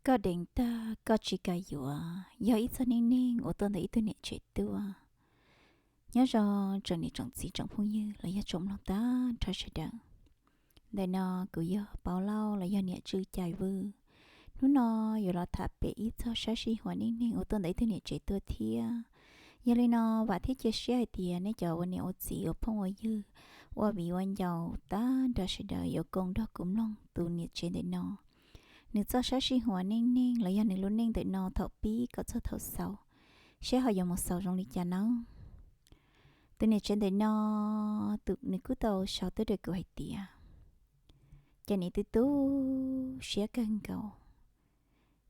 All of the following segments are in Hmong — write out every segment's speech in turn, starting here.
Koj deev tag koj tsis kam yuav, yog ib txoj neej neeg uas tuaj ntawm ib tug niam tsev tuaj. Nyob zoo tsoom niam tsoom txiv tsoom phooj ywg los yog tsoom mloog tag nrho sawv daws. Ntawm no kuv yog Paub Lauj los yog niam Tswj Cai Vwj. Hnub no yuav los tham pem ib txog sab sij huam neej neeg uas tuaj ntawm ib tug niam tsev tuaj thiab. Yog li no vam thiab cia siab hais tias nej cov ua niam ua txiv ua phooj ua ywg, ua viv ua ncaus tag nrho sawv daws yuav koom nrog kuv mloog tus niam tsev ntawm no nws txoj sab sij huam neej neeg los yog nws lub neej ntawm no thaum pib kom txog thaum xaus, seb ho yuav mus xaus zoo li cas nawb. Tus niam tsev ntawm no, tus nws kuj tau sau tuaj rau kuv hais tias, ces niam tu tu siab kawg nkaus,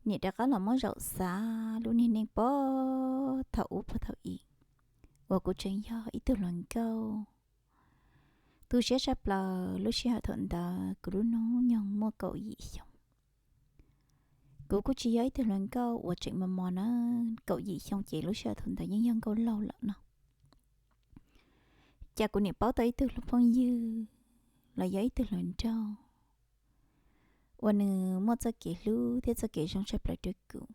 niam rov qab los muab zaum xav lub niag neej puag thaum ub puag thaum i, uas kuv tseem yog ib tug hluas nkauj. Tu siab tshaj plaws lub sij hawm thaum ntawd kuv lub hnub nyoog muaj kaum yim xyoo. Kuv kuj tsis yog ib tug hluas nkauj uas tseem mos mos na, kaum yim xyoo ces lub sij hawm thaum ntawd yeej yog nkauj laug lawm no. Cas kuv niam paub tau ib tug phooj ywg los yog ib tug hluas nraug uas nws muaj txoj kev hlub thiab txoj kev zoo tshaj plaws rau kuv.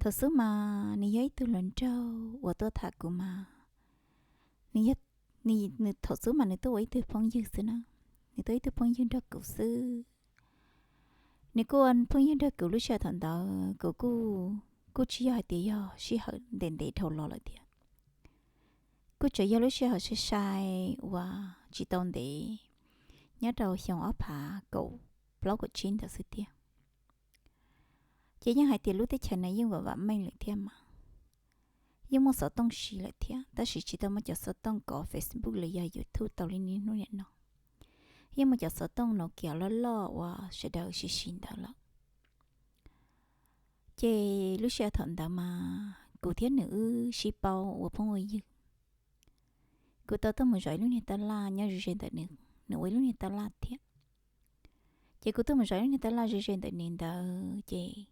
Thaum xub mas nws yog ib tug hluas nraug uas tuaj tham kuv mas, nws, nws thaum xub mas nws tuaj ua ib tug phooj ywg xwb na, nws tuaj ib tug phooj ywg nrog kuv xwb. Nws kuj ua phooj ywg nrog kuv lub sij hawm thaum ntawd, kuv kuj, kuj tsis yog hais tias yog sij hawm ntev ntev dhau los lawm thiab. Kuj tsuas yog lub sij hawm sai sai uas tsis tau ntev, nyob rau xyoo ob phav kaum plaub kaum tsib ntawd xwb tiag. Ces yeej hais tias lub teb chaws no yeej vam vam meej lawm thiab mas, yeej muaj xov tooj siv lawm thiab, tab sis tsis tau muaj cov xov tooj kov Facebook los yog YouTube tau li niaj hnub niam no. Yeej muaj cov xov tooj Nokia loj loj uas sawv daws siv siv ntawd lawm. Ces lub sij hawm thaum ntawd mas kuv thiab nws wb sib paub ua phooj ua ywg. Kuv tau tuaj mus zov ib lub niag tab laj nyob ze ze ntawm nws, nws ua ib lub niag tab laj thiab. Ces kuv tuaj mus zov ib lub niag tab laj ze ze ntawm nws ntawd ces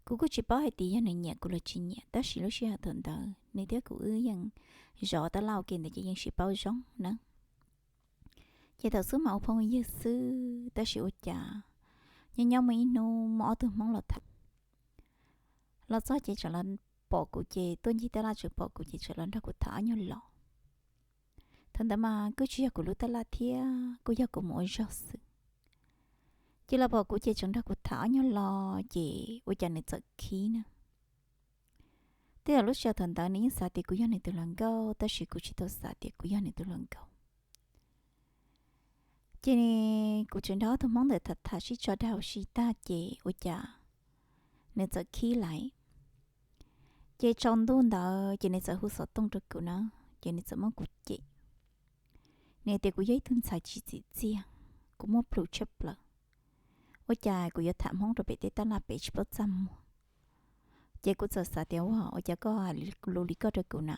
kuv kuj tsis paub hais tias yog nws nyiam kuv los tsis nyiam, tab sis lub sij hawm thaum ntawd nws thiab kuv wb yeej zov tab laj ua ke ntawd ces yeej sib paub zoo na. Ces thaum xub mas ua phooj ywg xwb, tab sis ua cas nyob nyob muaj ib hnub muaj ob tug Hmoob los tham. Los txog ces tseem los pom kuv ces tuaj ncig tab laj tseem pom kuv ces tseem los nrog kuv tham ob nyuag lo. Thaum ntawd mas kuj tsis yog kuv lub tab laj thiab, kuj yog kuv mus ua zog xwb. Ces los pom kuv ces tseem nrog kuv tham ob nyuag lo, ces ua cas nws txawm khib na. Tej zaum lub sij hawm thaum ntawd nws yeej xav tias kuv yog nws tus hluas nkauj, tab sis kuv tsis tau xav tias kuv yog nws tus hluas nkauj. Ces kuv tseem nrog ob tug Hmoob ntawd tham tham sib tso dag ua si tag ces ua cas nws txawm khib lawm. Ces tsaus ntuj ntawd ces nws txawm hu xov tooj rau kuv na, ces nws txawm muab kuv cem. Nws tias kuv yog ib tug ntxhais tsis txim txiaj, kuv muaj plhus tshaj plaws. Ua cas kuv yuav tham Hmoob rau pem tej tab laj pem tsis paub txaj muag. Ces kuv txawm xav tias ua, ua cas koj hais lus li koj rau kuv na?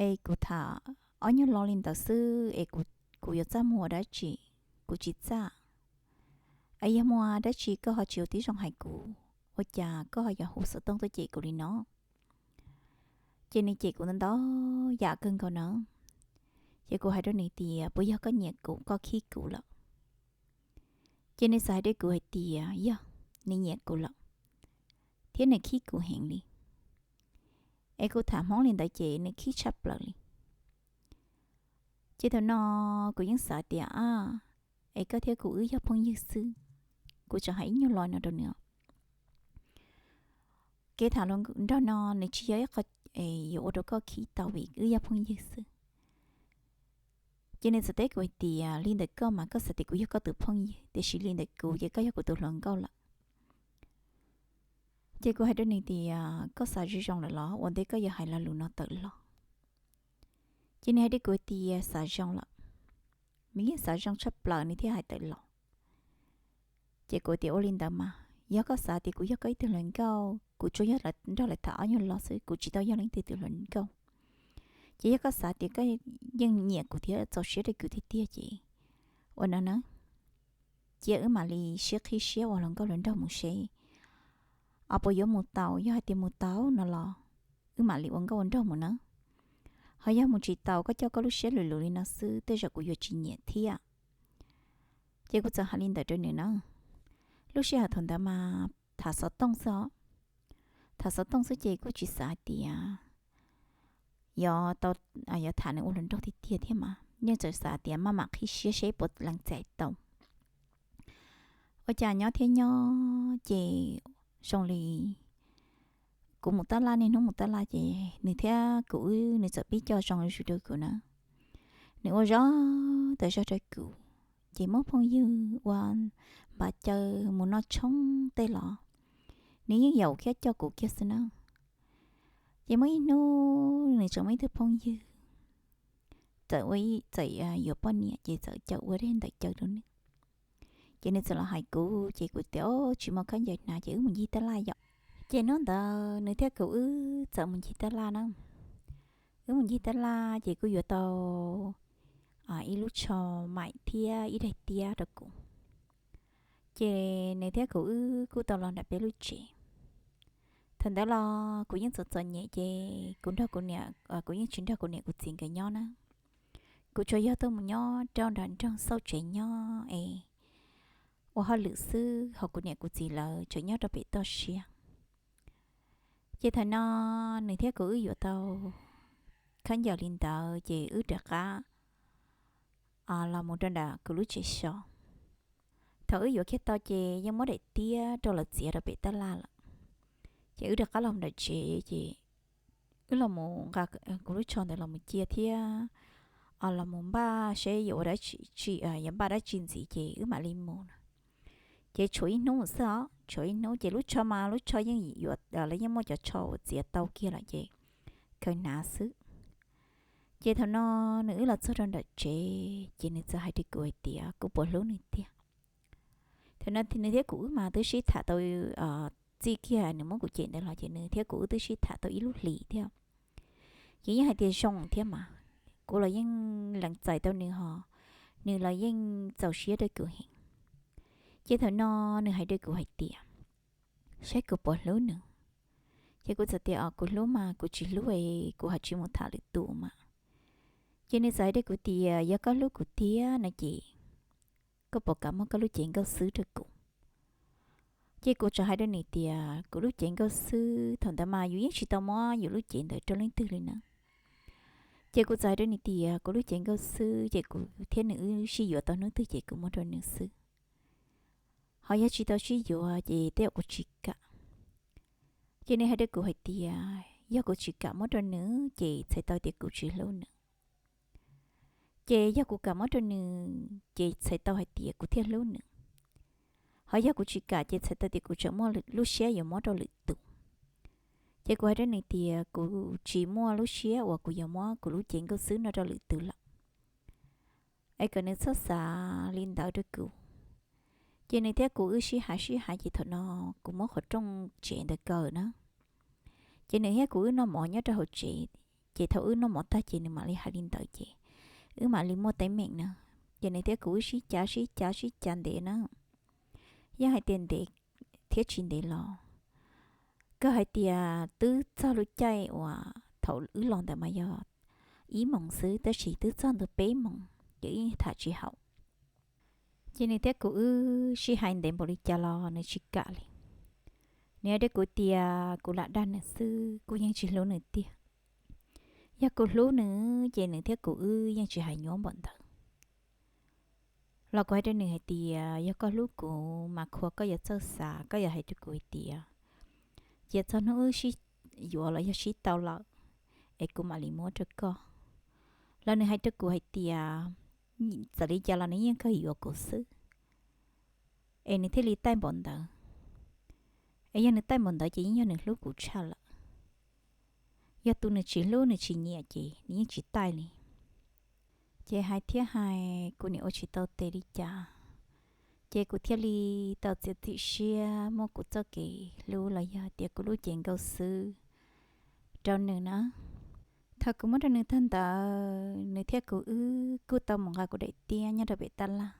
Es kuv tham ob nyuag lo li ntawd xwb es kuv, kuv yuav txaj muag dab tsi? Kuv tsis txaj. Es yog muaj dab tsi koj ho tsis ua tib zoo hais kuv, ua cas koj ho yuav hu xov tooj tuaj cem kuv li no? Ces nws cem kuv ntau ntau yam kawg nkaus na. Ces kuv hais rau nws tias puas yog koj nyiam kuv koj khib kuv lawm? Ces nws txawm hais rau kuv hais tias yog, nws nyiam kuv lawm, thiab nws khib kuv heev li. Es kuv tham Hmoob li ntawd ces nws khib tshaj plaws li. Ces thaum no kuv yeej xav tias a, es koj thiab kuv wb yog phooj ywg xwb, kuv tseem hais ib nyuag lo no rau nws. Kev tham hluas nraug no nws tsis yog ib qho yuav ua rau koj khib tau vim wb yog phooj ywg xwb. Ces nws txawm teb kuv hais tias li ntawm koj mas koj xav tias kuv yog koj tus phooj ywg, tiam sis li ntawm kuv ces koj yog kuv tus hluas nkauj lawm. Ces kuv hais rau nws tias koj xav zoo zoo lawm los ua ntej koj yuav hais lo lus no tawm los? Ces nws hais rau kuv tias xav zoo lawm, nws yeej xav zoo tshaj plaws nws thiaj hais tawm los. Ces kuv tias ua li ntawd mas yog koj xav tias kuv yog koj ib tug hluas nkauj, kuv tsuas yog nrog lawv tham ob nyuag lo xwb, kuv tsis tau yog leej twg tus hluas nkauj. Ces yog koj xav tias koj yeej nyiam kuv thiab txaus siab rau kuv tiag tiag ces ua no na, cia wb mam li sib qhib siab ua hluas nkauj hluas nraug mus seb os puas yuav mus tau. Yog hais tias mus tau no los wb mam li ua nkauj ua nraug mus na. Ho yog mus tsis tau koj coj koj lub siab lwm lwm li no xwb tej zaum kuv yuav tsis nyiam thiab. Ces kuv txawm hais li ntawd rau nws na. Lub sij hawm thaum ntawd mas tham xov tooj xwb os. Tham xov tooj xwb ces kuj tsis xav hais tias yuav tau, yuav tham nws ua hluas nraug tiag tiag thiab mas, yeej tseem xav tias maj mam qhib siab seb puas lees txais tau. Ua cas nyob thiab nyob ces zoo li kuv mus tab laj, niaj hnub mus tab laj ces nws thiab kuv wb, nws txawm pib coj zoo zuj zus rau kuv na. Nws ua zog tas zog rau kuv, ces muab phooj ywg ua npav caw mus noj tshoob tej los nws yeej yaum thiab coj kuv kiag xwb na. Ces muaj ib hnub nws tseem muaj ib tug phooj ywg txawm ua, txawm yuav poj niam ces txawm caum ua dej ntawm caw rau nws. Ces nws txawm los hais kuv ces kuv tias, Au, tsis muaj khaub ncaws hnav ces wb mus ncig tab laj yom. Ces hnub ntawd nws thiab kuv wb txawm mus ncig tab laj na. Wb mus ncig tab laj ces kuj yuav tau ib lub tsho maim thiab ib daim tiab rau kuv. Ces nws thiab kuv wb kuj tau los nram peb lub tsev. Thaum ntawd los kuv yeej txom txom nyem ces kuv nrog kuv niam, kuv yeej tsis nrog kuv niam kuv txiv nkawd nyob na. Kuv tsuas yog tuaj mus nyob rau nram nroog xauj tsev nyob es ua hauj lwm xwb, ho kuv niam kuv txiv lawv tseem nyob rau pem toj siab. Ces thaum no nws thiab kuv wb yuav tau khaub ncaws li ntawd ces wb rov qab los mus rau nram kuv lub tsev so. Thaum wb yuav kiag tau ces yeej muab daim tiab rau lawv txiav rau pem tab laj lawm. Ces wb rov qab los nram tsev ces wb los mus nqa kuv lub tsho ntawd los mus cia thiab los mus npaj seb yuav ua dab tsi, yuav npaj dab tsi ntxiv ces wb mam li mus no. Ces tshuav ib hnub xwb os, tshuav ib hnub ces lub tsho mas lub tsho yeej yuav, lawv yeej muaj cov tsho uas txiav tau kiag lawm ces khaws hnav xwb. Ces thaum no nws wb los txog rau nram tsev ces nws txawm hais rau kuv hais tias kuv puas hlub nws tiag. Thaum no nws thiab kuv wb mas twb sib tham tau, txij kiag nws muab kuv cem ntawd los ces nws thiab kuv wb twb sib tham tau ib lub hlis thiab. Ces yeej hais tias zoo thiab mas, kuv los yeej lees txais tau nws ho, nws los yeej txaus siab rau kuv heev. Ces thaum no nws hais rau kuv hais tias saib kuv puas hlub nws. Ces kuv txawm tias, Os, kuv hlub mas kuv tsis hlub es kuv ho tsis mus tham lwm tus mas. Ces nws txawm hais rau kuv tias yog koj hlub kuv tiag no ces koj puas kam muab koj lub cev nkauj xwb rau kuv? Ces kuv txawm hais rau nws tias kuv lub cev nkauj xwb, thaum ntawd mas yus yeej tsis tau muab yus lub cev ntawd rau leej twg li na. Ces kuv txawm hais rau nws tias kuv lub cev nkauj xwb, ces kuv thiab nws wb sib yuav tau hnub twg ces kuv muab rau nws xwb. Ho yog tsis tau sib yuav ces tej zaum kuv tsis kam. Ces nws hais rau kuv hais tias yog kuv tsis kam muab rau nws ces txhais tau tias kuv tsis hlub nws. Ces yog kuv kam muab rau nws ces txhais tau hais tias kuv thiaj hlub nws. Ho yog kuv tsis kam ces txhais tau tias kuv tseem muaj lub siab yuav muab rau lwm tus. Ces kuv hais rau nws tias kuv tsis muaj lub siab uas kuv yuav muab kuv lub cev nkauj xwb no rau lwm tus lawm. Es kom nws txhob xav li ntawd rau kuv. Ces nws thiab kuv wb sib hais sib hais ces thaum no kuv muab qhov rooj tsev ntawd kaw na. Ces nws thiab kuv wb noj mov nyob rau hauv tsev, ces thaum wb noj mov tag ces nws mam li hais li ntawd ces wb mam li muaj teeb meem na. Ces nws thiab kuv wb sib cav sib cav sib cav ntev na. Yeej hais tias ntev thiab tsis ntev los, kawg hais tias twb txog lub caij uas thaum wb los ntawd mas yog ib moos xwb, tab sis twb txog ntua peb moos ces wb yeej tham tsis haum. Ces nws thiab kuv wb sib hais ntev npaum li cas los nws tsis kam li. Nws hais rau kuv tias kuv lam dag nws xwb, kuv yeej tsis hlub nws tiag. Yog kuv hlub nws ces nws thiab kuv wb yeej tsis hais nyuaj npaum ntawd. Los kuv hais rau nws hais tias yog koj hlub kuv mas khuas koj yuav txawj xav, koj yuav hais rau kuv hais tias cia txog hnub wb sib yuav los yog sib tau lawm es kuv mam li muab rau koj. Los nws hais rau kuv hais tias txawm li cas los nws yeej kawg yuav kuv xwb, es nws thiaj li taij npaum ntawd. Es yog nws taij npaum ntawd ces yeej yog nws hlub kuv tshaj lawm. Yog tus nws tsis hlub nws tsis nyiam ces nws yeej tsis taij li. Ces hais thiab hais kuv niam ua tsis tau tes li cas, ces kuv thiaj li tau txiav txim siab muab kuv txoj kev hlub los yog tias kuv lub cev nkauj xwb rau nws na. Thaum kuv muab rau nws tag ntawd, nws thiab kuv wb kuj tau mus nqa kuv daim tiab nyob rau pem tab laj.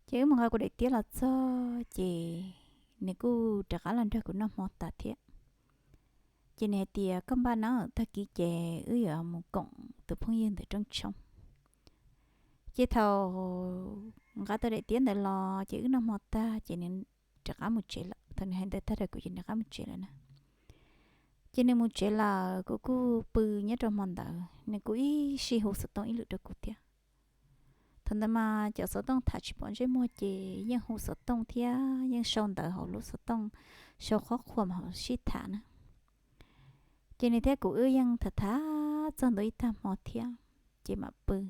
Ces wb mus nqa kuv daim tiab los txog ces nws kuj rov qab los nrog kuv noj hmo tas thiab. Ces nws hais tias koj npaj na, tag kis ces wb yuav mus koom tus phooj ywg ntawm rooj tshoob. Ces thaum nqa tau daim tiab ntawd los ces wb noj hmo tag ces nws rov qab mus tsev lawm. Thaum nws hais ntawd tag rau kuv ces nws rov qab mus tsev lawm na. Ces nws mus tsev lawm kuv kuj pw nyob rau hmo ntawd, nws kuj ib sij hu xov tooj ib lwm rau kuv thiab. Thaum ntawd mas cov xov tooj tham tsis pom ntsej muag ces yeej hu xov tooj thiab yeej sau ntawv hauv lub xov tooj, sau qhob qhuas hauv sib tham na. Ces nws thiab kuv wb yeej tham tham txog ntua ib tag hmo thiab ces mam pw.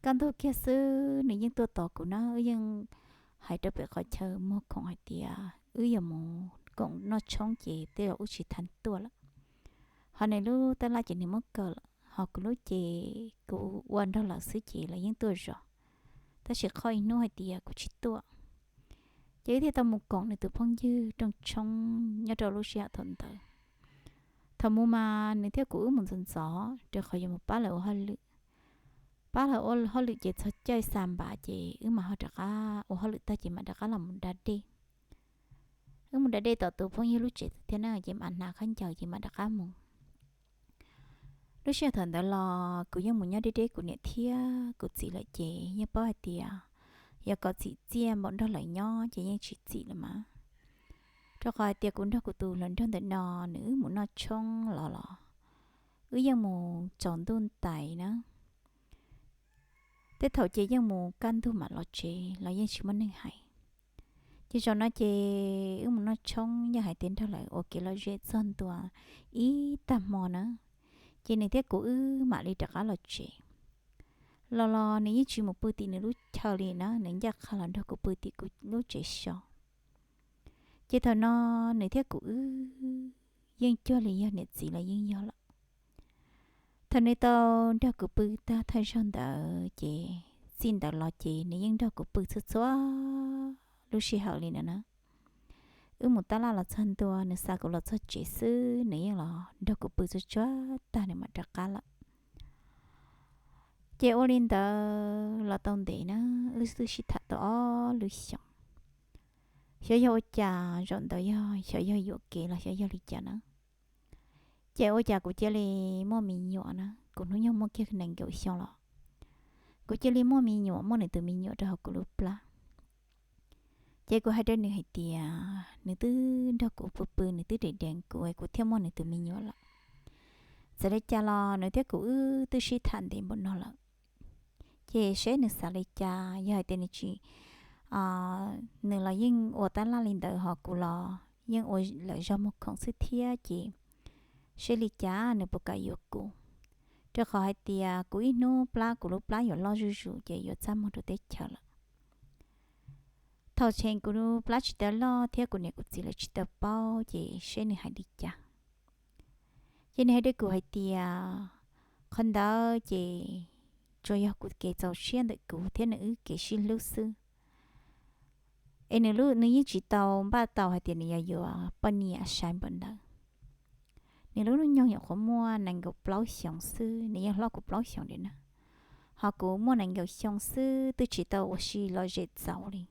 Kaj ntug kiag xwb nws yeej tuaj tos kuv na, wb yeej hais rau pem qhov chaw muag khoom hais tias wb yuav mus koom noj tshoob ces tej zaum wb tsis tau tuaj lawm. Ho nws lub tab laj ces nws muab kaw lawm, ho kuv lub ces kuv ua nrog lawv xwb ces lawv yeej tuaj zov, tab sis qhov ib hnub hais tias kuv tsis tuaj. Ces wb thiaj tau mus koom nws tus phooj ywg rooj tshoob nyob rau lub sij hawm thaum ntawd. Thaum mus mas nws thiab kuv wb mus ntxov ntxov rau qhov yuav mus pab lawv ua hauj lwm. Pab lawv ua hauj lwm ces txog caij xa npav ces wb mam ho rov qab ua hauj lwm tag ces mam rov qab los mus da dej. Wb mus da dej tom tus phooj ywg lub tsev thiab na ces mam hnav khaub ncaws ces mam rov qab mus. Lub sij hawm thaum ntawd los kuv yeej mus nyob deb deb kuv niam thiab kuv txiv lawm ces yeej paub hais tias yog kom txim txiaj npaum nrog lawv nyob ces yeej tsis txim lawm mas. Rau qhov hais tias kuv nrog kuv tus hluas nraug ntawm no nws wb mus noj tshoob los los wb yeej mus tsaus ntuj ntais na. Tej thaum ces yeej mus kaj ntug mam los tsev los yeej tsis muaj neeg hais. Ces zaum no ces wb mus noj tshoob yeej hais tias nrog lawv ua kev lom zem txog ntua ib tag hmo na, ces nws thiab kuv wb mam li rov qab los tsev. Los los nws yeej tsis mus pw tim nws lub chaw li na, nws ncaj qha los nrog kuv pw tim kuv lub tsev so. Ces thaum no nws thiab kuv wb yeej cuag li yog niam txiv los yeej yog lawm. Thaum nws tau nrog kuv pw tag thawj zaug ntawd ces txij ntawd los ces nws yeej nrog kuv pw txhua txhua lub sij hawm li na na. Wb mus tab laj los txog ntua, nws xa kuv los txog tsev xwb nws yeej los nrog kuv pw txhua txhua tag nws mam rov qab lawm. Ces ua li ntawd los tau ntev na, wb twb sib tham tau ob lub xyoos. Xyov yog ua cas zaum ntawd yog xyov yog yuam kev los xyov yog li cas na, ces ua cas kuv cia li muaj me nyuam na, kuv hnub nyoog muaj kiag nees nkaum xyoo los kuv cia li muaj me nyuam, muaj nws tus me nyuam rau hauv kuv lub plab. Ces kuv hais rau nws hais tias nws twb nrog kuv pw pw, nws twb deev deev kuv, kuv thiaj muaj nws tus me nyuam lawm. Txawm li cas los nws thiab kuv wb twb sib tham ntev npaum no lawm, ces seb nws xav li cas, yog hais tias nws tsis, nws los yeej ua tab laj li ntawd, ho kuv los yeej ua lawm zog muag khoom xwb thiab, ces seb li cas nws puas kam yuav kuv. Rau qhov hais tias kuv ib hnub plab kuv lub plab yuav loj zuj zus ces yuav txaj muag rau teb chaws lawm. Thaum tseem kuv plab tsis tau loj thiab kuv niam kuv txiv lawv tsis tau paub, ces seb nws hais li cas. Ces nws hais rau kuv hais tias qhov ntawd ces tsuas yog kuv kev txaus siab ntawm kuv thiab nws wb kev sib hlub xwb. Es nws yeej tsis tau npaj tau hais tias nws yuav yuav poj niam sai npaum ntawd. Nws lub hnub nyoog nyuam qhuav muaj nees nkaum plaub xyoos xwb, nws yeej hlob kuv plaub xyoos li na. Ho kuv muaj nees nkaum xyoo xwb twb tsis tau ua si lom zem txaus li.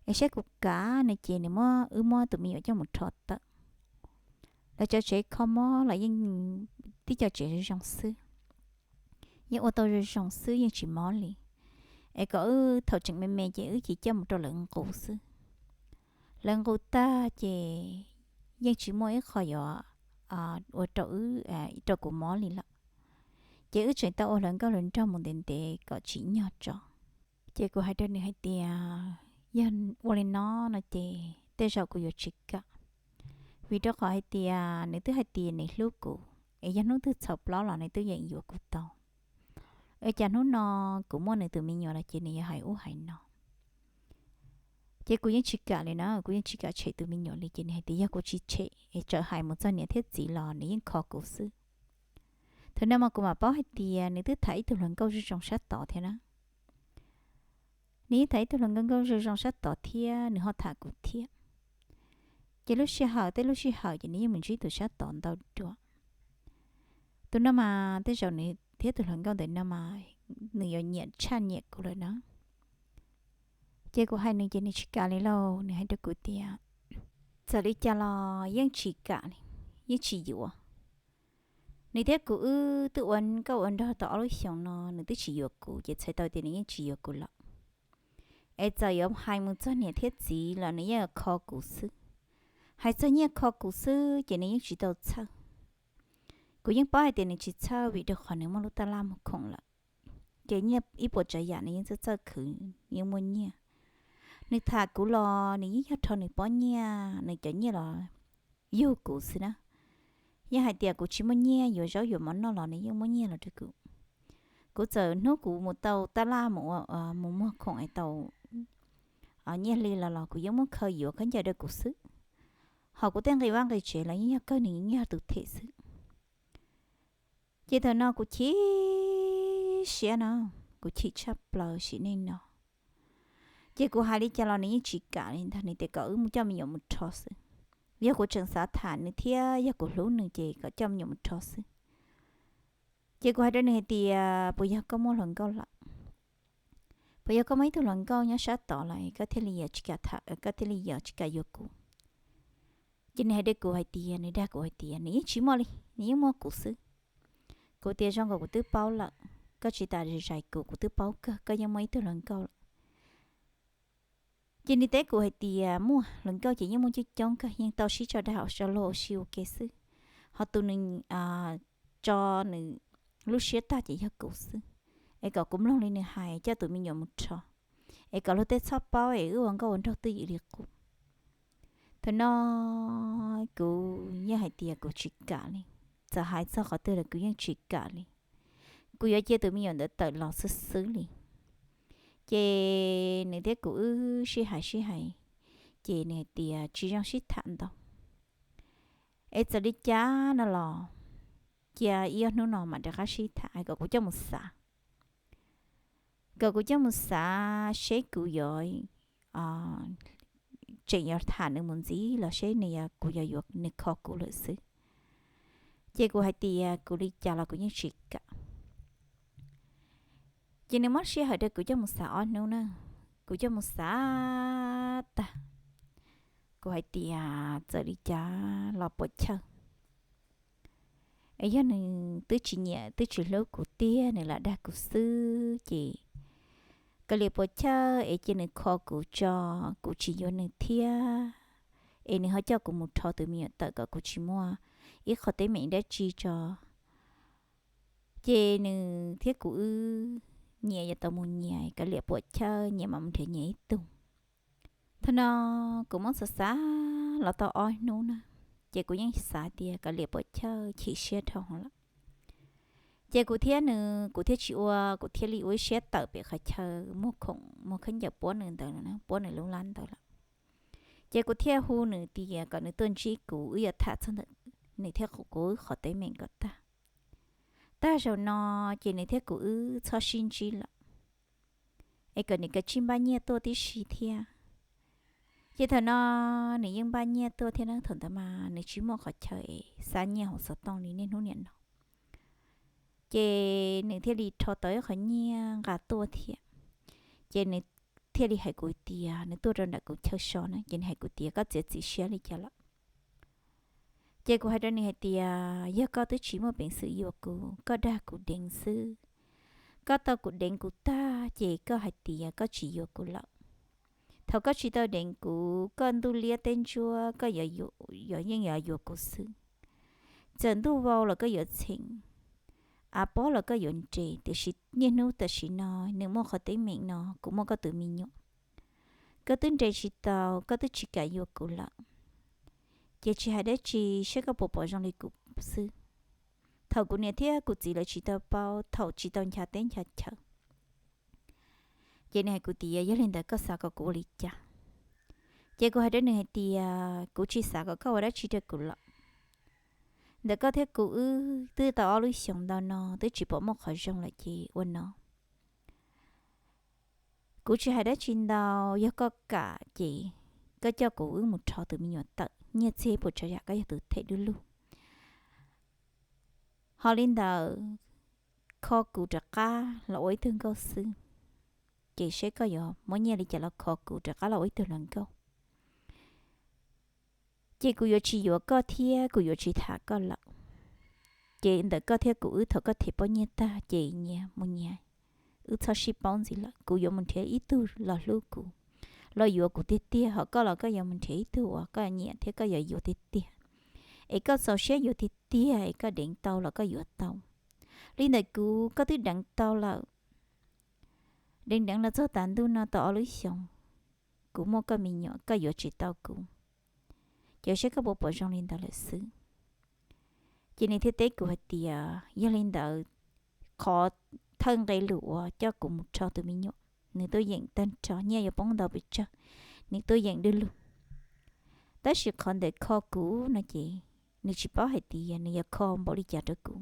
Es saib kuv kav nws ces nws muab wb muab tus me nyuam coj mus rho tawm. Lawv cov tsev kho mob los yeej tib co tsev zoo zoo xwb, yeej ua tau zoo zoo xwb yeej tsis mob li. Es kom wb thaum tseem me me ces wb cia coj mus rau lawv nqus xwb. Lawv nqus tag ces yeej tsis muaj ib qho yuav ua rau wb, rau kuv mob li lawm. Ces wb tseem tau ua hluas nkauj hluas nraug mus ntev ntev kom tsim nyog tso. Ces kuv hais rau nws hais tias yog ua li no no ces tej zaum kuv yuav tsis kam, vim rau qhov hais tias nws twb hais tias nws hlub kuv, es yog hnub twg txhaum plaub los nws twb yeem yuav kuv tau. Es cas hnub no kuv muaj nws tus me nyuam los ces nws yuav hais ub hais no. Ces kuv yeej tsis kam li na, kuv yeej tsis kam tshem tus me nyuam li, ces nws hais tias yog kuv tsis tshem es tsam hais mus txog niam thiab txiv los nws yeej kho kuv xwb. Thaum no mas kuv mam paub hais tias nws twb tham ib tug hluas nkauj zoo zoo sab tod thiab na. Nws yeej tham ib tug hluas nkauj nkauj zoo zoo sab tod thiab nws ho tham kuv thiab. Ces lub sij hawm, tej lub sij hawm ces nws yeej mus ntsib tus sab tod ntau dua. Tus no mas tej zaum nws thiab tus hluas nkauj ntawm no mas nws yuav nyiam tshaj nyiam kuv lawm na. Ces kuv hais nws ces nws tsis kam li lauj, nws hais rau kuv tias txawm li cas los yeej tsis kam li, yeej tsis yuav. Nws thiab kuv wb twb ua nkauj ua nraug tau ob lub xyoos no, nws twb tsis yuav kuv, ces txhais tau tias nws yeej tsis yuav kuv lawm. Es txawm yuav hais mus txog niam thiab txiv los nws yeej kho kuv xwb. Hais txog nyiaj kho kuv xwb ces nws yeej tsis tau txhawj. Kuv yeej paub hais tias nws tsis txhawj vim rau qhov nws muaj lub tab laj muag khoom lawm. Ces nyiaj ib puas tsav yam nws yeej txawj txawj khwv, yeej muaj nyiaj. Nws tham kuv los nws yeej yog rho nws pob nyiaj, nws cov nyiaj los yug kuv xwb na. Yog hais tias kuv tsis muaj nyiaj yuav zaub yuav mov noj los nws yeej muab nyiaj los rau kuv. Kuv txawm hnub kuv mus tau tab laj mus muag khoom es tau nyiaj hli los los kuv yeej muab khaws yuav khaub ncaws rau kuv xwb. Hos kuv tej nqi vaj nqi tsev los yeej yog kawg nws yeej yog tus them xwb. Ces thaum no kuv chim siab no, kuv chim tshaj plaws sim neej no. Ces kuv hais li cas los nws yeej tsis kam li ntag, nws tias kom wb mus coj me nyuam mus rho xwb. Yog kuv tseem xav tham nws thiab yog kuv hlub nws ces kom coj me nyuam mus rho xwb. Ces kuv hais rau nws hais tias puas yog koj muaj hluas nkauj lawm? Puas yog koj muaj ib tug hluas nkauj nyob sab tod lawm koj thiaj li tsis kam tham, koj thiaj li tsis kam yuav kuv? Ces nws hais rau kuv hais tias, nws dag kuv hais tias nws yeej tsis muaj li, nws yeej muaj kuv xwb. Kuv tias zoo nkaus kuv twb paub lawm, koj tsis tas zais kuv, kuv twb paub kawg koj yeej muaj ib tug hluas nkauj lawm. Ces nws teb kuv hais tias muaj hluas nkauj ces yeej muaj coob coob kawg, yeej tau sib tso dag ua so luag ua si ua ke xwb. Ho tus nws tso nws lub siab tag ces yog kuv xwb. Es kom kuv mloog li nws hais coj tus me nyuam mus rho, es kom luag tej txhob paub es wb ua nkauj ua nraug twj ywm li qub. Thaum no kuv yeej hais tias kuv tsis kam li, txawm hais txog qhov twg los kuv yeej tsis kam li. Kuv yuav cia tus me nyuam ntawd tawm los xwb xwb li. Ces nws thiab kuv wb sib hais sib hais, ces nws hais tias tsis zoo sib tham ntau. Es txawm li cas no los cia ib ob hnub no mam rov qab sib tham, hais kom kuv coj mus xav. Kom kuv coj mus xav seb kuv yuav tseem yuav tham nws mus ntxiv los seb nws, kuv yuav yuav nws kho kuv lawm xwb. Ces kuv hais tias kuv li cas los kuv yeej tsis kam. Ces nws muab sij hawm rau kuv coj mus xav ob hnub na, kuv coj mus xav tag, kuv hais tias txawm li cas los puam chawj. Es yog nws twb tsis nyiam twb tsis hlub kuv tiag, nws lam dag kuv xwb ces kav liam puam chawj es cia nws kho kuv tso, kuv tsis yuav nws thiab. Es nws ho coj kuv mus rho tus me nyuam tawm kom kuv tsis muaj ib qho teeb meem dab tsi tso. Ces nws thiab kuv wb nyias yuav tau mus nyias, kav liam puam chawj nyias mam mus nrhiav nyias ib tug. Thaum no kuv muab xav xav los tau ob hnub na, ces kuv yeej xav tias kav liam puam chawj, chim siab dhau lawm. Ces kuv thiab nws, kuv thiaj tsis ua, kuv thiaj li ua ib siab tawm pem qhov chaw muag khoom muag khaub ncaws puab nws ntawd, puab nws lub lab ntawd lawm. Ces kuv thiaj hu nws tias kom nws tuaj ntsib kuv, wb yuav tham txog ntawm nws thiab kuv wb qhov teeb meem kom tag. Tag zaum no ces nws thiab kuv wb txhob sib ntsib lawm, es kom nws kav tsij npaj nyiaj tuaj tib si thiab. Ces thaum no nws yeej npaj nyiaj tuaj thiab na, thaum ntawd mas nws tsis muaj qhov chaw es xa nyiaj hauv xov tooj li niaj hnub niam no. Ces nws thiaj li rho tau ib qho nyiaj nqa tuaj thiab. Ces nws thiaj li hais kuv tias, nws tuaj rau nram kuv chaw so na, ces nws hais kuv tias koj txiav txim siab li cas lawm? Ces kuv hais rau nws hais tias yog koj twb tsis muaj peev xwm yuav kuv, koj dag kuv deev xwb. Koj tau kuv deev kuv tag ces koj hais tias koj tsis yuav kuv lawm. Thaum koj tsis tau deev kuv, koj ntuj liab teb ntsuab koj yeej yuav yuav kuv xwb. Txawm ntuj vau los koj yuav txheem, av pob los koj yuav nres, tiam sis niaj hnub tam sim no nws muaj qhov teeb meem no, kuv muaj koj tus me nyuam. Koj twb nres tsis tau, koj twb tsis kam yuav kuv lawm, ces tsis hais dab tsi, saib koj puas pom zoo li kuv xwb. Thaum kuv niam thiab kuv txiv lawv tsis tau paub, thaum tsis tau ncha teb ncha chaw, ces nws hais kuv tias yog li ntawd koj xav kom kuv ua li cas? Ces kuv hais rau nws hais tias kuv tsis xav kom koj ua dab tsi rau kuv lawm. Ntawm koj thiab kuv wb twb tau ob lub xyoos ntau no twb tsis pom muaj qhov zoo lawm ces ua no. Kuv tsis hais dab tsi ntau, yog koj kam ces koj coj kuv wb mus rho tus me nyuam tawm, nyiaj txiag puas tsav yam, koj yog tus them dub lug. Ho li ntawd, kho kuv rov qab los ua ib tug nkauj xwb, ces saib koj yuav muab nyiaj li cas los kho kuv rov qab los ua ib tug hluas nkauj. Ces kuv yuav tsis yuav koj thiab kuv yuav tsis tham koj lawm. Ces ntawm koj thiab kuv wb thaum koj them pob nyiaj tag ces nyias mus nyias, wb txhob sib paub ntxiv lawm. Kuv yuav mus nrhiav ib tug los hlub kuv, los yuav kuv tiag tiag, ho koj los koj yuav mus nrhiav ib tug uas koj nyiam thiab koj yuav yuav tiag tiag, es koj txaus siab yuav tiag tiag, es koj deev tau los koj yuav tau. Li ntawm kuv koj twb deev tau lawm, deev deev los txog tas ntuj no tau ob lub xyoos, kuv muaj koj me nyuam koj yuav tsis tau kuv, ces saib koj puas pom zoo li ntawd lawm xwb. Ces nws thiaj teb kuv hais tias yog li ntawd, qhov thawj nqe lus uas coj kuv mus rho tus me nyuam, nws tuaj yeem tag nrho, nyiaj yuav poob ntau pes tsawg, nws tuaj yeem dwb lug. Tab sis qhov ntawm kho kuv no ces nws tsis paub hais tias nws yuav kho npaum li cas rau kuv.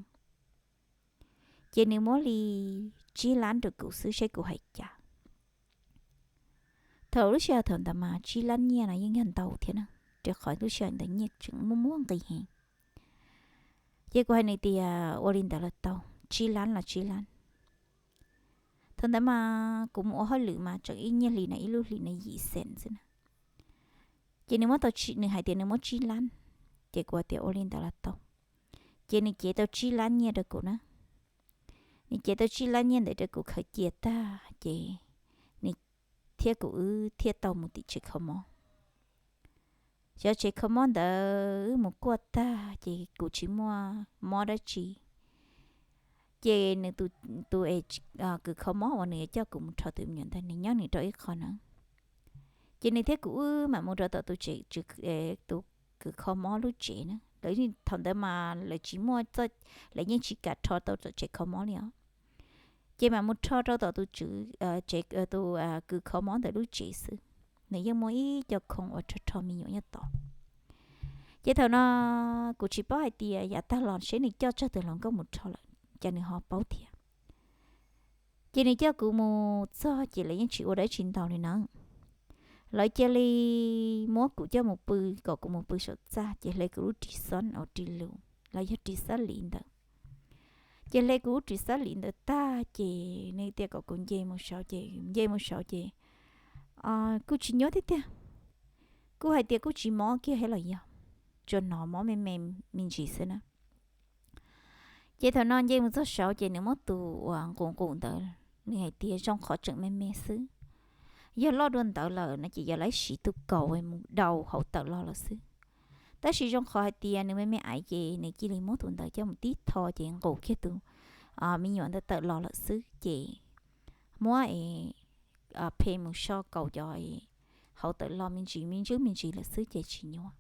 Ces nws muab li tsib lab rau kuv xwb, saib kuv hais cas. Thaum lub sij hawm thaum ntawd mas tsib lab nyiaj no yeej yog ntau thiab na, rau qhov lub sij hawm ntawd nyiaj tseem muaj muaj nqis heev. Ces kuv hais nws tias ua li ntawd los tau, tsib lab los tsib lab. Thaum ntawd mas kuv mus ua hauj lwm mas tseem ib nyiaj hlis no ib lub hlis no yim xees xwb na. Ces nws muab tau, nws hais tias nws muab tsib lab, ces kuv hais tias ua li ntawd los tau. Ces nws cev tau tsib lab nyiaj rau kuv na. Nws cev tau tsib lab nyiaj ntawd rau kuv khaws cia tag ces nws thiab kuv wb thiaj tau mus tim tsev kho mob. Cov tsev kho mob ntawd wb mus kuaj tag ces kuv tsis muaj mob dab tsi. Ces nws tus, tus kws kho mob uas nws yuav coj kuv mus rho tus me nyuam ntawd nws nyob nws rau ib qho na. Ces nws thiab kuv wb mam mus rau tom tus, tus kws kho mob lub tsev na. Lawv thaum ntawd mas lawv tsis muaj, lawv yeej tsis kam rho tau tom tsev kho mob li os. Ces mam mus rho rau tom tus tswv, tus kws kho mob ntawd lub tsev xwb. Nws yeej muaj ib co khoo uas rho rho me nyuam nyob tod. Ces thaum no kuv tsis paub hais tias yav tag los seb nws coj tsawg tus hluas nkauj mus rho lawm, cas nws ho paub thiab. Ces nws coj kuv mus txog ces lawv yeej tsis ua dab tsi ntau li na. Lawv cia li muab kuv coj mus pw, kom kuv mus pw saum txaj ces hle kuv lub ris xob ua ris lus los yog ris xab lis ntawd. Ces hle kuv lub ris xab lis ntawd tag ces nws tias kom kuv nce mus saud ces nce mus saud ces kuj tsis nyuaj tiag tiag. Kuj hais tias kuj tsis mob kiag thiab los yog, tsuas hnov mob me me me ntsis xwb na. Ces thaum no nce mus txog saud ces nws muab tus uas nqus nqus ntawd, nws hais tias zoo qhov tseem me me xwb. Yog loj dua ntawd lawm no ces yog lawv siv tus kaus mus daus hauv tawm los lawm xwb. Tab sis zoo qhov hais tias nws me me aiv ces nws cia li muab tus ntawd coj mus tib tho ces nqus kiag tus me nyuam ntawd tawm los lawm xwb ces muab phe mus so kaus cov hauv tawm los me ntsis me ntsis me ntsis lawm xwb ces tsis nyuaj.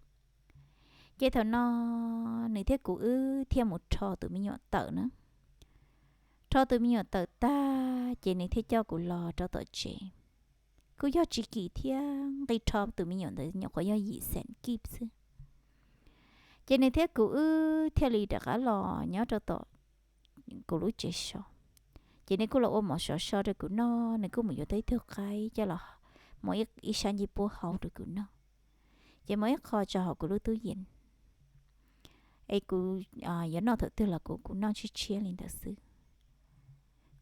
Ces thaum no nws thiab kuv wb thiaj mus rho tus me nyuam tawm na. Rho tus me nyuam tawm tag ces nws thiaj coj kuv los rau tom tsev. Kuj yog tsis kim thiab, nqi rho tus me nyuam ntawd nyuam qhuav yog yim xees kib xwb. Ces nws thiab kuv wb thiaj li rov qab los nyob rau tom kuv lub tsev so. Ces nws kuj los ua mov sov so rau kuv noj, nws kuj mus yuav tau ib tug qaib coj los muab ib sab ncej puab hau rau kuv noj. Ces muab ib qho tso hauv kuv lub tub yees, es kuv yuav noj thaum twg los kuv, kuv noj tshiab tshiab li ntawd xwb.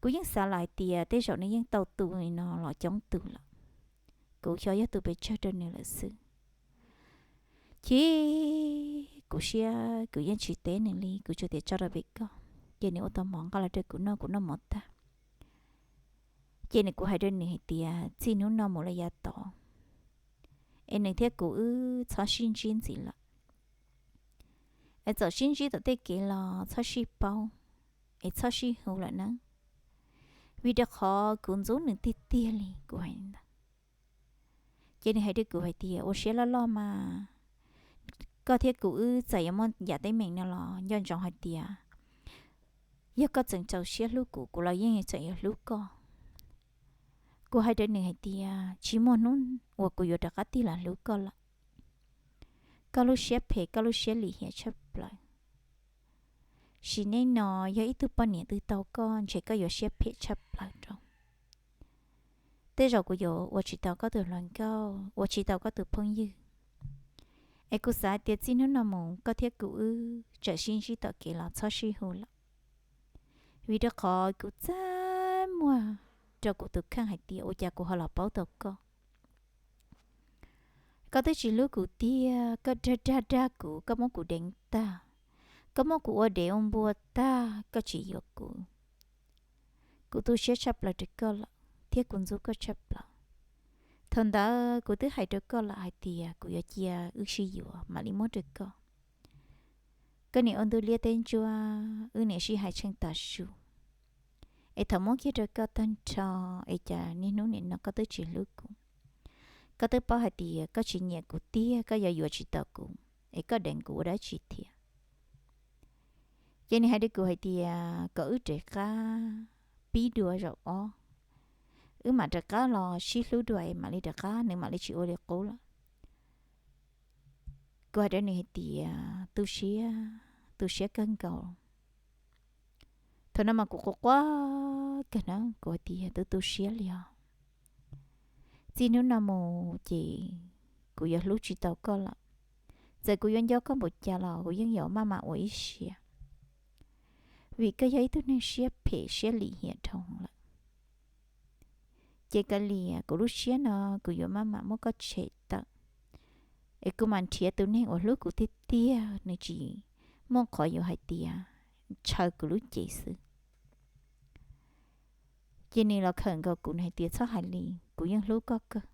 Kuv yeej xav lawm hais tias tej zaum nws yeej tau tu li no los coob tus lawm, kuv xyov yog tu pes tsawg rau nws lawm xwb. Ces kuv siab kuv yeej tsis teb nws li, kuv tsuas tias tso rau pem koj. Ces nws ua tau mov nqa los rau kuv noj, kuv noj mov tag ces nws, kuv hais rau nws hais tias txij hnub no mus lawm yav tod es nws thiab kuv wb txhob sib ntsib ntxiv lawm. Es txawm sib ntsib tom tej kev los txhob sib paub, es txhob sib hu lawm nawb, vim rau qhov kuv ntxub nws tiag tiag li, kuv hais li ntawd. Ces nws hais rau kuv hais tias ua siab loj loj mas, koj thiab kuv wb txawm yuav muaj yam teeb meem no los nco ntsoov hais tias yog koj tseem txaus siab hlub kuv, kuv los yeej tseem yuav hlub koj. Kuv hais rau nws hais tias tsis muaj hnub uas kuv yuav rov qab tig los hlub koj lawm. Koj lub siab phem, koj lub siab lim hiam tshaj plaws. Sim neej no yog ib tug poj niam twg tau koj ntshe koj yuav siab phem tshaj plaws rau. Tej zaum kuv yuav ua tsis tau koj tus hluas nkauj, ua tsis tau koj tus phooj ywg. Es kuv xav hais tias txij hnub no mus koj thiab kuv wb txawm sib ntsib tom kev los txhob sib hu lawm, vim rau qhov kuv txaj muag rau kuv tus kheej hais tias ua cas kuv ho los paub tau koj. Koj twb tsis hlub kuv tiag, koj dag dag dag kuv, koj muab kuv deev tag, Koj muab kuv ua dev ua npua tag koj tsis yuav kuv. Kuv tu siab tshaj plaws rau koj lawm thiab kuv ntxub koj tshaj plaws. Thaum ntawd kuv twb hais rau koj lawm hais tias kuv yuav cia wb sib yuav mam li muab rau koj. Koj niam ua ntu liab teb ntsuab, wb niam sib hais tsheej tav su. Es thaum muab kiag rau koj tag nrho, es cas niaj hnub nim no koj twb tsis hlub kuv? Koj twb paub hais tias koj tsis nyiam kuv tiag, koj yuav yuav tsis tau kuv, es koj deev kuv ua dab tsi thiab? Ces nws hais rau kuv hais tias kom wb rov qab pib dua zaum ob, wb mam rov qab los sib hlub dua es mam li rov qab, nws mam li tsis ua li qub lawm. Kuv hais rau nws hais tias tu siab, tu siab kawg nkaus. Thaum no mas kuv quaj quaj kawg na, kuv hais tias tu tu siab li os. Txij hnub no mus ces kuv yuav hlub tsis tau koj lawm. Txawm kuv yuav nco koj npaum cas los kuv yeej yuav maj mam ua ib siab, vim koj yog ib tug neeg siab phem siab lim hiam dhau lawm. Ces kav liam, kuv lub siab no kuv yuav maj mam muab koj tshem tawm, es kuv mam nrhiav tus neeg uas hlub kuv tiag tiag, nws tsis muaj qhov yuav hais tias ntshaw kuv lub cev xwb. Ces nws los khawm nkaus kuv, nws hais tias txhob hais li, kuv yeej hlub koj kawg.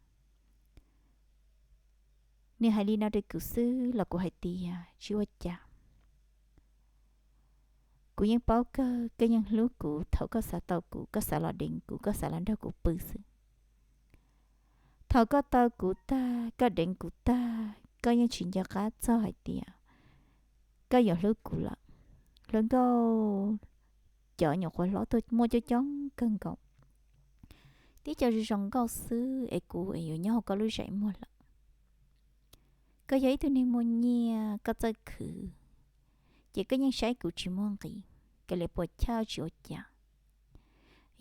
Nws hais li no rau kuv xwb los kuv hais tias tsis ua cas. Kuv yeej paub kawg, koj yeej hlub kuv, thaum koj xav tau kuv, koj xav los deev kuv, koj xav los nrog kuv pw xwb. Thaum koj tau kuv tag, koj deev kuv tag, koj yeej tsis nco qab txog hais tias koj yuav hlub kuv lawm. Hluas nkauj, cov nyuam qhuav hlob tuaj muaj coob coob kawg nkaus, tib co zoo zoo nkauj xwb es kuv es yuav nyob hauv koj lub zais muag lawm. Koj yog ib tug neeg muaj nyiaj, koj txawj khwv, ces koj yeej saib kuv tsis muaj nqis, kav liam puas chawj tsis ua cas.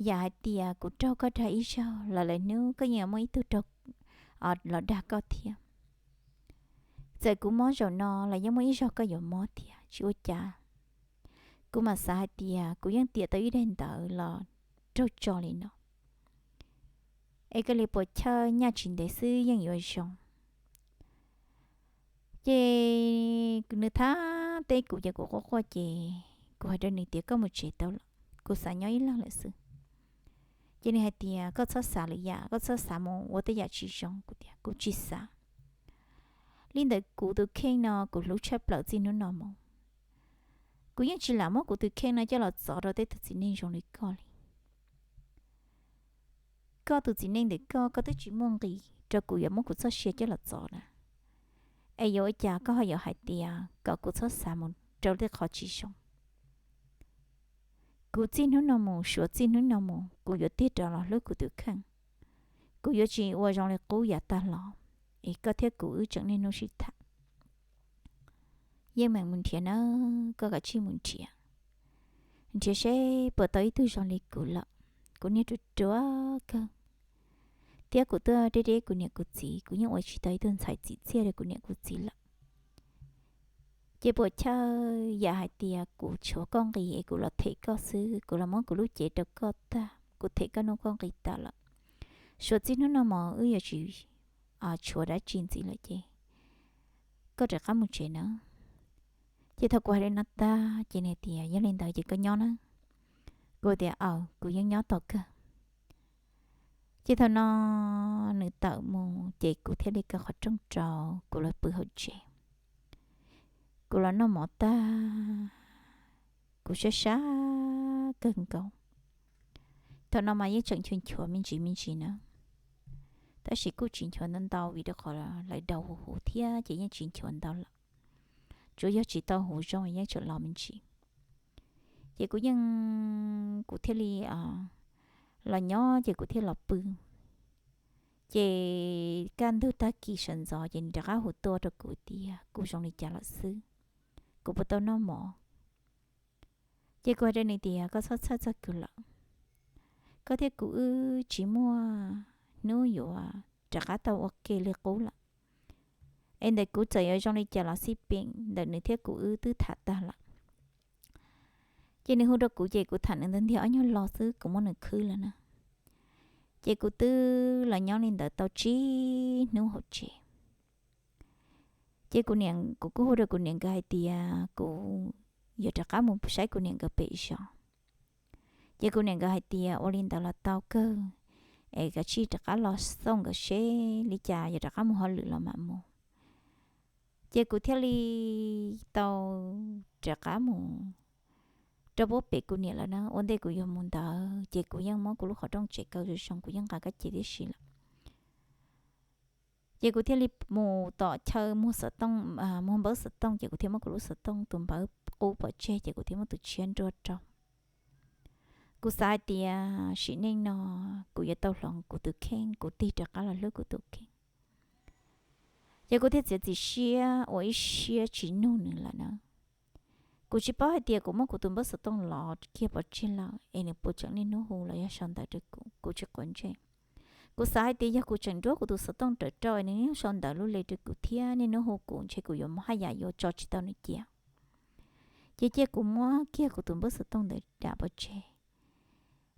Yam hais tias kuv raug koj dag ib zaug los lawm hnub koj yeej yuav muaj ib tug raug los dag koj thiab. Txawm kuv mob zaum no los yeej muaj ib zaug koj yuav mob thiab tsis ua cas. Kuv mam xav hais tias kuv yeej tiam tau ib daim ntawv los raug tso li no, es kav liam puas chawj, nyaj tsis ntev xwb yeej yuav zoo. Ces nws thab teb kuv ces kuv quaj quaj ces kuv hais rau nws tias koj mus tsev tau lawm, kuv xav nyob ib leeg lawm xwb. Ces nws hais tias koj txhob xav lwm yam, koj txhob xav mus ua tej yam tsis zoo. Kuv tias kuv tsis xav. Li ntawd kuv tus kheej no kuv hlub tshaj plaws txij hnub no mus. Kuv yeej tsis lam muab kuv tus kheej no coj los txov rau tej tus txiv neej zoo li koj li. Koj tus txiv neej ntawm koj, koj twb tsis muaj nqis rau kuv yuav muab kuv txoj sia coj los txov na. Es yuav ua cas koj ho yuav hais tias kom kuv txhob xav mus rau tej qhov tsis zoo? Kuv txij hnub no mus, suav txij hnub no mus kuv yuav tig rov los hlub kuv tus kheej. Kuv yuav tsis ua zoo li qub yav tag los, es koj thiab kuv wb tseem niaj hnub sib tham. Yeej meem mus nrhiav na, koj kav tsij mus nrhiav, nrhiav seb puas tau ib tug zoo li kuv lawm. Kuv niag ruam ruam kawg, thiab kuv tuaj deb deb kuv niam kuv txiv, kuv yeej ua tsis tau ib tug ntxhais txim txiaj rau kuv niam kuv txiv lawm. Ces puas chawj, yam hais tias kuv tshuav koj nqis es kuv los them koj xwb, kuv los muab kuv lub cev rau koj tag, kuv them koj hnub koj nqis tas lawm. Suav txij hnub no mus wb yuav tsis tshuav dab tsi ntxiv lawm ces koj rov qab mus tsev na. Ces thaum kuv hais li no tag ces nws tias yog li ntawd ces koj nyob na. Kuv tias aws, kuv yeej nyob tau kawg. Ces thaum no nws tawm mus ces kuv thiaj li kaw qhov rooj rau kuv los pw hauv tsev. Kuv los noj mov tag, kuv sab sab kawg nkaus. Thaum no mas yeej tseem nchuav nchuav me ntsis me ntsis na, tab sis kuj tsis nchuav ntau ntau vim rau qhov lawv daus huv huv thiab ces yeej tsis nchuav ntau lawm. Tsuas yog tsis tau huv zoo yeej tseem los me ntsis. Ces kuv yeej, kuv thiaj li los nyob ces kuv thiaj los pw. Ces kaj ntug tag kis sawv ntxov ces nws rov qab hu tuaj rau kuv tias kuv zoo li cas lawm xwb, kuv puas tau noj mov. Ces kuv hais rau nws tias koj txhob txhawj txog kuv lawm, koj thiab kuv wb tsis muaj hnub yuav rov qab tau ua ke li qub lawm. Es ntawm kuv txawm yuav zoo li cas los xij peem, ntawm nws thiab kuv wb twb tham tag lawm. Ces nws hu rau kuv ces kuv tham nws ntawd ntiag ob nyuag lo xwb kuv muab nws khwb lawm na. Ces kuv twb los nyob li ntawd tau tsib hnub hauv tsev. Ces kuv niam, kuv kuj hu rau kuv niam nkawd hais tias kuv yuav rov qab mus saib kuv niam nkawd pem zos. Ces kuv niam nkawd hais tias ua li ntawd los tau kawg, es kav tsij rov qab los xauj nkawd seb li cas yuav rov qab mus hauj lwm los mam mus. Ces kuv thiaj li tau rov qab mus rau puab pem kuv niam lawm na. Ua ntej kuv yuav mus ntawd ces kuv yeej muab kuv lub qhov rooj tsev kaw zoo zoo, kuv yeej nqa kab ce tib si lawm. Ces kuv thiaj li mus tom chaw muag xov tooj, muag npawb xov tooj, ces kuv thiaj muab kuv lub xov tooj tus npawb qub pov tseg, ces kuv thiaj muab tus tshiab nruab rau. Kuv xav hais tias sim neej no kuv yuav tau hloov kuv tus kheej, kuv tig rov qab los hlub kuv tus kheej. Ces kuv thiaj txiav txim siab ua ib siab tsis nug nws lawm na. Kuv tsis paub hais tias kuv muab kuv tus npawb xov tooj lov kiag pov tseg lawm es nws puas tseem niaj hnub hu los yog sau ntawv rau kuv, kuv tsis quav ntsej. Kuv xav hais tias yog kuv tseem nruab kuv tus xov tooj rawv rau es nws yeej sau ntawv lub le rau kuv thiab niaj hnub hu kuv, ntshe kuv yuav mus haj yam yuav tso tsis tau nws cia. Ces cia kuv muab kiag kuv tus npawb xov tooj ntawd dam pov tseg,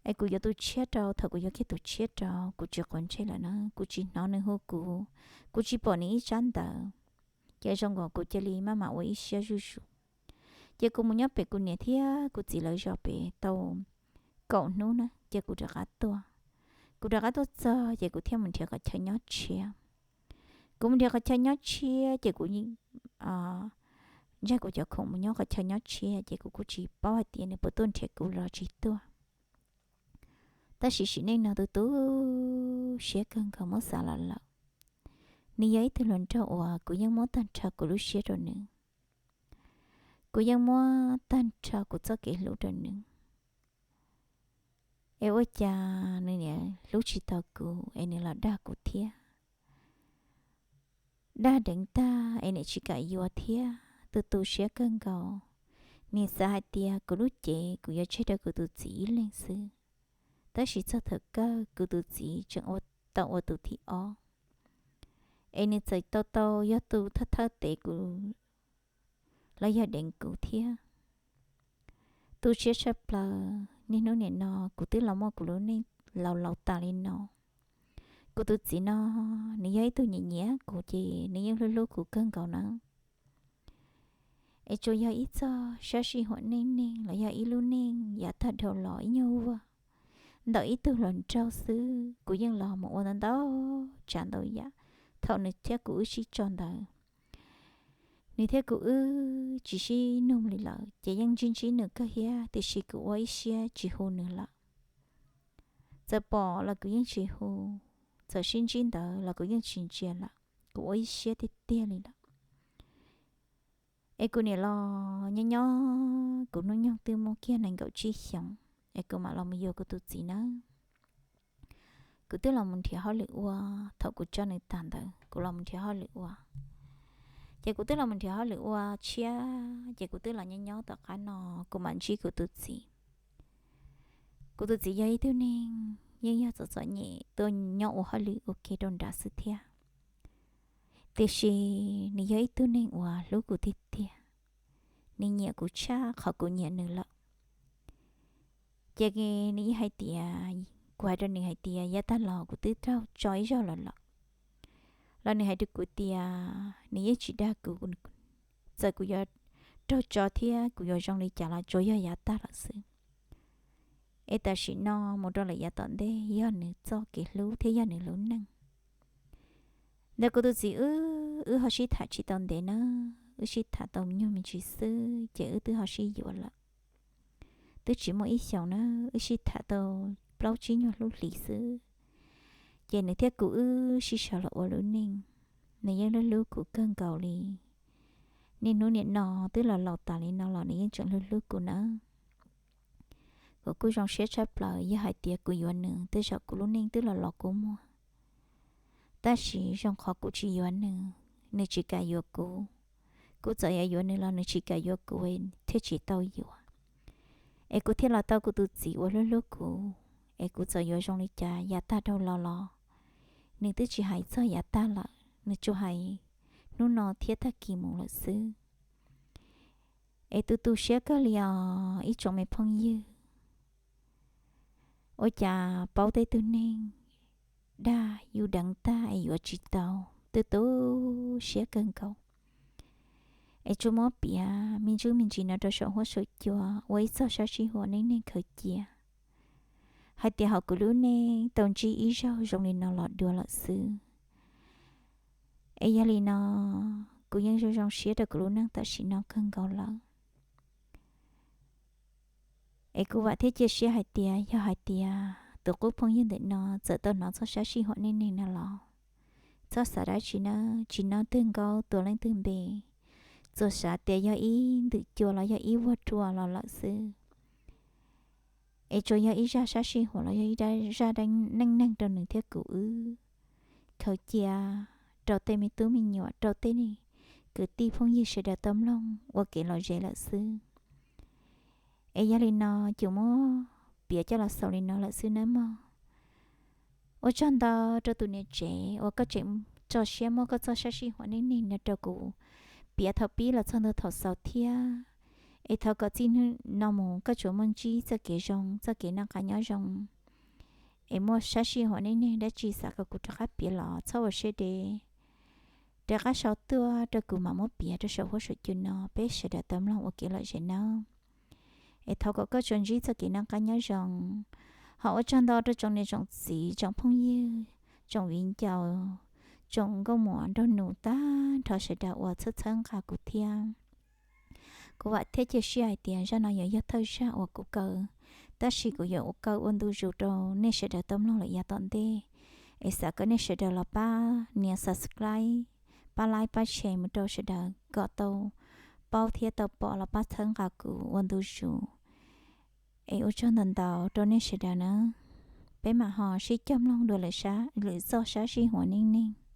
es kuv yuav tus tshiab rau. Thaum kuv yuav kiag tus tshiab rau, kuv tsis quav ntsej lawm na, kuv tsis hnov nws hu kuv, kuv tsis pom nws ib tsab ntawv. Ces zoo nkaus kuv cia li maj mam ua ib siab zuj zus. Ces kuv mus nyob pem kuv niam thiab kuv txiv lawv zos pem tau kaum hnub na, ces kuv rov qab tuaj. Kuv rov qab tuaj txog ces kuv thiaj mus nrhiav qhov chaw nyob tshiab. Kuv mus nrhiav qhov chaw nyob tshiab ces kuv ntsia kuv cov khoom mus nyob qhov chaw nyob tshiab, ces kuv kuj tsis paub hais tias nws puas tuaj nrhiav kuv los tsis tuaj. Tab sis sim neej no tu tu siab kawg nkaus muab xav los lawm. Nws yog ib tug hluas nraug uas kuv yeej muab tag nrho kuv lub siab rau nws. Kuv yeej muab tag nrho kuv txoj kev hlub rau nws. Es ua cas nws niaj hlub tsis tau kuv es nws los dag kuv thiab. Dag deev tag es niaj tsis kam yuav thiab, tu tu siab kawg nkaus. Niaj xav hais tias kuv lub cev kuv yuav tseg rau kuv tus txiv ib leeg xwb. Tab sis txog thaum kawg kuv tus txiv tseem tau ua tus thib ob, es nws txawm tau tau yog tus thawj thawj tev kuv los yog deev kuv thiab. Tu siab tshaj plaws, niaj hnub nim no kuv twb los muaj kuv lub neej laus laus tas li no. Kuv tus txiv no, nws yog ib tug nyiam nyiam kuv ces nws yeej hlub hlub kuv kawg nkaus na. Es tsuas yog ib txoj sab sij huam neej neeg los yog ib lub neej yav tag dhau los ib nyuag vuag ntawm ib tug hluas nraug xwb, kuv yeej los mus ua ntau ntau tsav ntau yam. Thaum nws thiab kuv wb sib tso ntawd, nws thiab kuv wb tsis sib nug li lawm, ces yeej ntsib ntsib nws kawg thiab, tiam sis kuv ua ib siab tsis hu nws lawm. Txawm pom los kuv yeej tsis hu, txawm sib ntsib ntawd los kuv yeej tsis ntsia lawm, kuv ua ib siab tiag tiag li lawm. Es kuv niam los nyob nyob kuv hnub nyoog twb muaj kiag nees nkaum tsib xyoos, es kuv mam los mus yuav kuv tus txiv nawb. Kuv twb los mus nrhiav hauj lwm ua, thaum kuv tso nws tag ntawd kuv los mus nrhiav hauj lwm ua. Ces kuv twb los mus nrhiav hauj lwm ua tshiab, ces kuv twb los nyob nyob tom qab no, kuv mam ntsib kuv tus txiv. Kuv tus txiv yog ib tug neeg yeej yog txom txom nyem tuaj nyob ua hauj lwm ua ke rau nrad xwb thiab. Tiam sis nws yog ib tug neeg uas hlub kuv tiag tiag, nws nyiam kuv tshaj qhov kuv nyiam nws lawm. Ces nws yeej hais tias, kuv hais rau nws hais tias yav tag los kuv twb raug tso ib zaug lawm lawm, los nws hais rau kuv tias nws yeej tsis dag kuv, txawm kuv yuav raug tso thiab kuv yuav zoo li cas los tsuas yog yav tag lawm xwb. Es tam sim no mus rau lawm yav tom ntej yog nws txoj kev hlub thiab yog nws lub neej. Ntawm kuv tus txiv wb, wb ho sib tham tsis tau ntev na, wb sib tham tau nyuag me ntsis xwb ces wb twb ho sib yuav lawm. Twb tsis muaj ib xyoos na, wb sib tham tau plaub tsib nyuag lub hlis xwb, ces nws thiab kuv wb sib sawv los ua lub neej. Nws yeej hlub hlub kuv kawg nkaus li. Niaj hnub nim no twb los laus tas li no los nws yeej tseem hlub hlub kuv na. Kuv kuj zoo siab tshaj plaws, yog hais tias kuv yuav nws tej zaum kuv lub neej twb los los kua muag. Tab sis zoo qhov kuv tsis yuav nws, nws tsis kam yuav kuv. Kuv txawm yuav yuav nws los nws tsis kam yuav kuv thiaj tsis tau yuav. Es kuv thiaj los tau kuv tus txiv uas hlub hlub kuv, es kuv txawm yuav zoo li cas yav tag dhau los los, nws twb tsis hais txog yav tag lawm, nws tsuas hais hnub no thiab tag kis mus lawm xwb. Es tu tu siab kawg li os ib tsoom me phooj ywg. Ua cas paub tej tug neeg dag yus deev tag es yuav tsis tau, tu tu siab kawg nkaus. Es tsuas muab piav me ntsis me ntsis no rau saum huab saum cua ua ib txoj sab sij huam neej neeg khaws cia hais tias hauv kuv lub neej tau ntsib ib zaug zoo li no los dua lawm xwb. Es yog li no, kuv yeej zoo zoo siab rau kuv lub neej tam sim no kawg nkaus lawm. Es kuv vam thiab cia siab hais tias yog hais tias tus qub phooj ywg ntawm no txawm tau hnov txoj sab sij huam neej neeg no los txhob xav dab tsi nawb, tsis noj twg nkaub tua leej twg npe, tsuas xav tias yog ib ntwm cua los yog ib vuag rua los lawm xwb. Es tsuas yog ib zaj sab sij huam los yog ib zaj neej neeg rau nws thiab kuv wb khaws cia rau tej me tub me nyuam, rau tej kwv tij phooj ywg sawv daws tau mloog ua kev lom zem lawm xwb. Es yog li no, ces muab piav coj los xaus li no lawm xwb nawb mog. Ua tsaug ntau rau tus niam tsev uas koj tseem tso siab muab koj txoj sab sij huam neej neeg no rau kuv piav thaum pib los txog ntua thaum xaus thiab. Es thov kom txij no mus koj tsuas muaj ntsib txoj kev zoo, txoj kev noj qab nyob zoo. Es muaj sab sij huam neej neeg dab tsi xav kom kuv rov qab piav los txhob ua siab deb, rov qab sau tuaj rau kuv mam muab piav rau saum huab saum cua no peb sawv daws tau mloog ua kev lom zem nawb. Es thov kom koj tsuas ntsib txoj kev noj qab nyob zoo. Ho ua tsaug ntau rau tsoom niam tsoom txiv, tsoom phooj ywg, tsoom viv ncaus, tsoom nkauj muam nraug nus tag nrho sawv daws uas txhawb txhawb nqa kuv thiab. Kuv vam thiab cia siab hais tias zaj no yuav yog thawj zaj uas kuv kaw, tab sis kuv yuav ua kaw ua ntu zus rau nej sawv daws tau mloog lawm yav tom ntej. Es xav kom nej sawv daws los pab nias subscribe, pab like, pab share mus rau sawv daws kom tau paub thiab tau pom los pab txhawb nqa kuv ua ntu zus. Es ua tsaug ntau ntau rau nej sawv daws na. Peb mam ho sib cog mloog dua lwm txoj sab sij huam neej neeg.